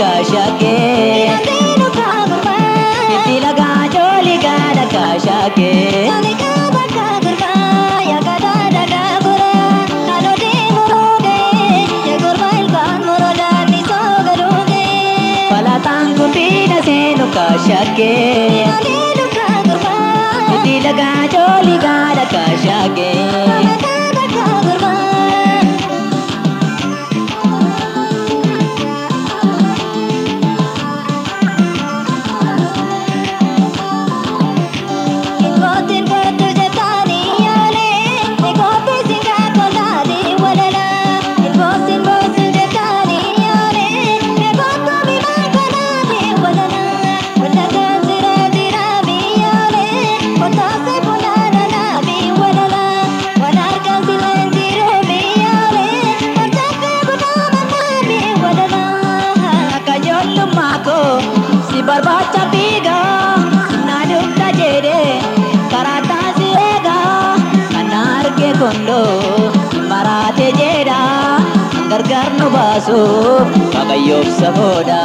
kaashakee. Itti lagaa jooli gaadha kaashakee. Falataan gumbiina seenu kaashakee. Itti lagaa jooli gaadha kaashakee. Barbaacha fiigaa naadumta jedhee karaa taasii eegaa kan arge kondoo maraate jedha gargaar nu baasuuf Waaqayyoof safoodha.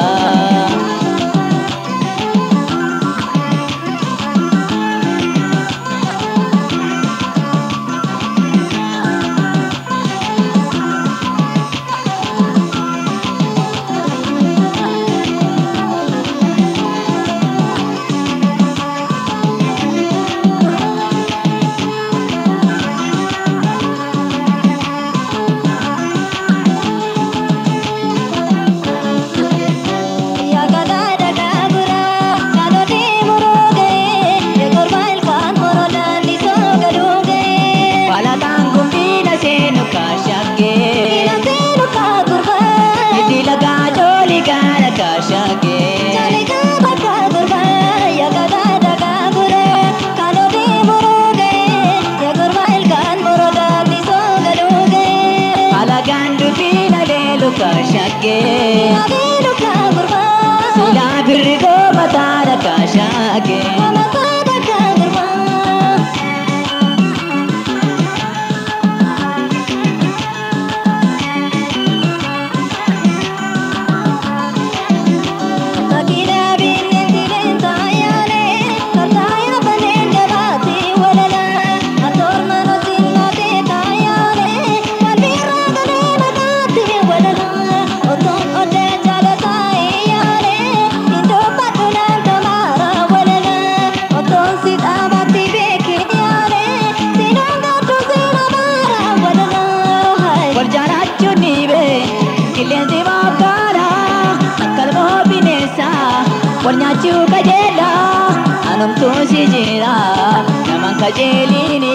Silaa birri goomataa kaashakee. Wal nyaachuu kajeela anumtuu si jira namaan kajeeliini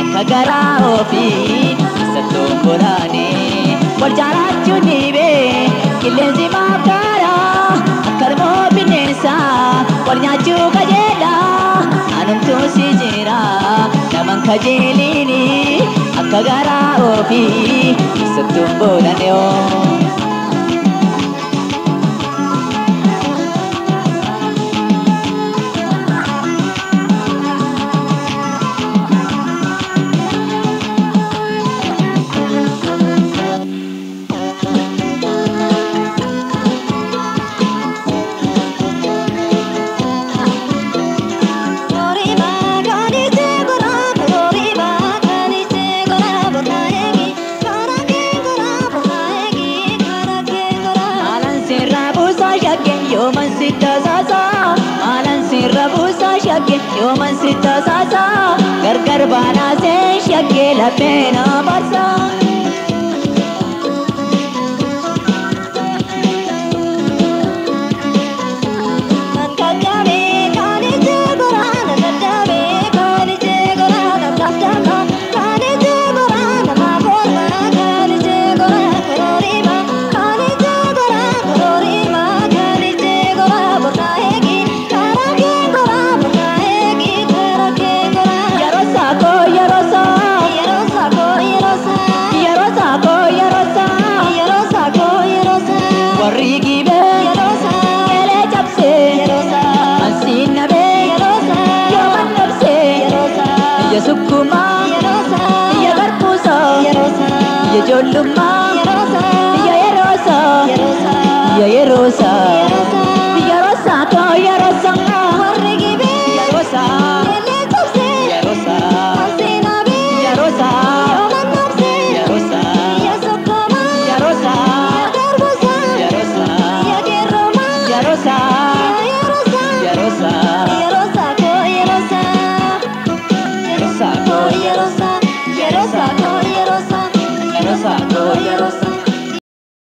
akka garaa ofii isattuun boraani. Wal jaalachuu ni bee qilleensi maaf gaara akka ilmoo bineensaa wal nyaachuu kajeela anumtuu si jira namaan kajeeliini akka garaa ofii isattuun boraani. Yooman si tasaasa gargar baanaa see shakkee laphee na barsa. Sukkumaa, ya garbuusaa, ya ijoollummaa, ya yeroosaa, Yeroosaa yeroosaa koo yeroosaa.